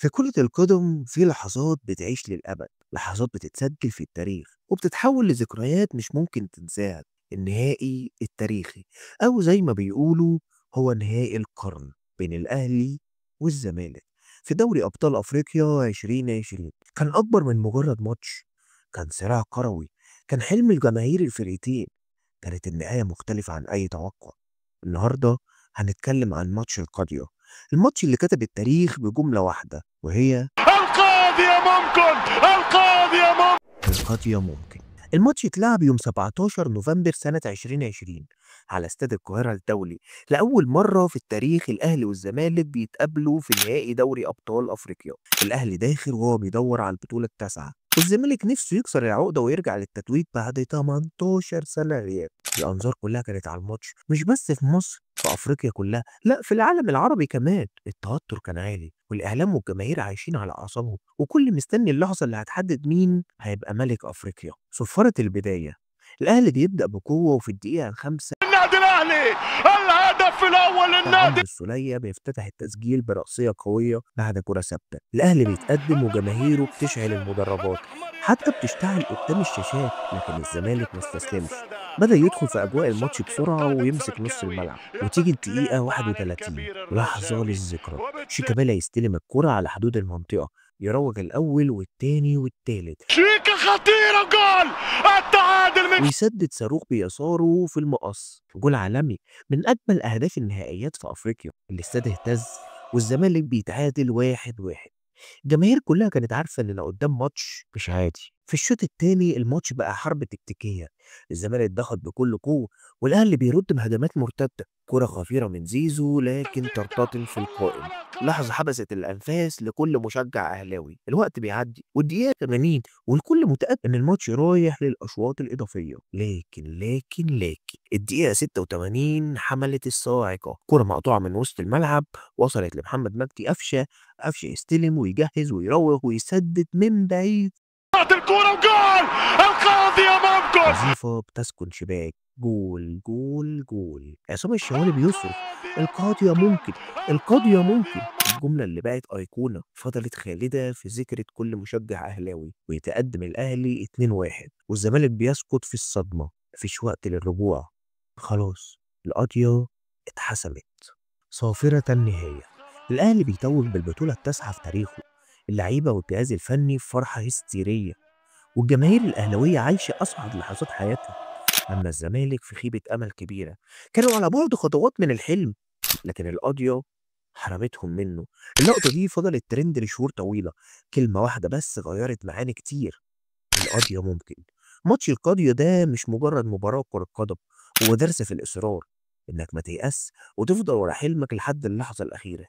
في كرة القدم في لحظات بتعيش للأبد، لحظات بتتسجل في التاريخ وبتتحول لذكريات مش ممكن تنساها. النهائي التاريخي، أو زي ما بيقولوا هو نهائي القرن بين الأهلي والزمالك في دوري أبطال أفريقيا 2020. كان أكبر من مجرد ماتش، كان صراع كروي، كان حلم الجماهير الفرقتين. كانت النهاية مختلفة عن أي توقع. النهاردة هنتكلم عن ماتش القاضية، الماتش اللي كتب التاريخ بجملة واحدة، وهي القاضية ممكن، القاضية ممكن، القاضية ممكن. الماتش اتلعب يوم 17 نوفمبر سنة 2020 على استاد القاهرة الدولي. لأول مرة في التاريخ الأهلي والزمالك بيتقابلوا في نهائي دوري أبطال أفريقيا. الأهلي داخل وهو بيدور على البطولة التاسعة، والزمالك نفسه يكسر العقدة ويرجع للتتويج بعد 18 سنة غياب. الأنظار كلها كانت على الماتش، مش بس في مصر، في أفريقيا كلها، لا في العالم العربي كمان. التوتر كان عالي، والإعلام والجماهير عايشين على أعصابهم، وكل مستني اللحظة اللي هتحدد مين هيبقى ملك أفريقيا. صفارة البداية، الأهلي بيبدأ بقوة، وفي الدقيقة 5 النادي الأهلي الهدف الأول للنادي. عمرو السولية بيفتتح التسجيل برأسية قوية بعد كرة ثابتة. الأهلي بيتقدم وجماهيره بتشعل المدرجات، حتى بتشتعل قدام الشاشات. لكن الزمالك ما استسلمش، بدأ يدخل في أجواء الماتش بسرعة ويمسك نص الملعب. وتيجي الدقيقة 31، لحظة للذكرى، شيكابالا يستلم الكرة على حدود المنطقة، يروج الأول والتاني والتالت، شيكا خطيرة، جول التعادل من، ويسدد صاروخ بيساره في المقص. جول عالمي، من أجمل أهداف النهائيات في أفريقيا. الاستاد اهتز والزمالك بيتعادل 1-1. الجماهير كلها كانت عارفة إننا قدام ماتش مش عادي. في الشوط الثاني الماتش بقى حرب تكتيكية، الزمالك ضغط بكل قوة والأهلي بيرد بهجمات مرتدة. كرة خطيرة من زيزو لكن ترتطم في القائم. لحظة حبست الأنفاس لكل مشجع أهلاوي. الوقت بيعدي والدقيقة 80 والكل متأكد إن الماتش رايح للأشواط الإضافية، لكن لكن لكن الدقيقة 86 حملت الصاعقة. كرة مقطوعة من وسط الملعب وصلت لمحمد مجدي قفشة، قفشة يستلم ويجهز ويروغ ويسدد من بعيد. الكرة وجول القاضية ممكن. وظيفة بتسكن شباك، جول جول جول. عصام الشوالي بيصرخ القاضية ممكن، القاضية ممكن. الجملة اللي بقت أيقونة فضلت خالدة في ذكرى كل مشجع أهلاوي. ويتقدم الأهلي 2-1 والزمالك بيسقط في الصدمة. مفيش وقت للرجوع، خلاص القاضية اتحسمت. صافرة النهاية، الأهلي بيتوج بالبطولة التاسعة في تاريخه. اللعيبة والجهاز الفني في فرحة هستيرية، والجماهير الأهلاوية عايشة أسعد لحظات حياتها. أما الزمالك في خيبة أمل كبيرة، كانوا على بعد خطوات من الحلم، لكن القاضية حرمتهم منه. اللقطة دي فضلت ترند لشهور طويلة. كلمة واحدة بس غيرت معاني كتير، القاضية ممكن. ماتش القاضية ده مش مجرد مباراة كرة قدم، هو درس في الإصرار، إنك ما تيأس وتفضل ورا حلمك لحد اللحظة الأخيرة.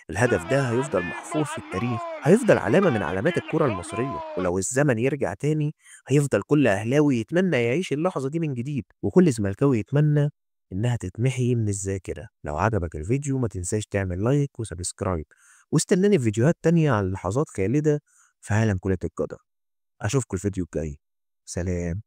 الهدف ده هيفضل محفور في التاريخ، هيفضل علامة من علامات الكرة المصرية. ولو الزمن يرجع تاني هيفضل كل أهلاوي يتمنى يعيش اللحظة دي من جديد، وكل زملكاوي يتمنى إنها تتمحي من الذاكرة. لو عجبك الفيديو ما تنساش تعمل like و subscribe، واستناني في فيديوهات تانية عن لحظات خالدة في عالم كرة القدم. أشوفكم الفيديو الجاي، سلام.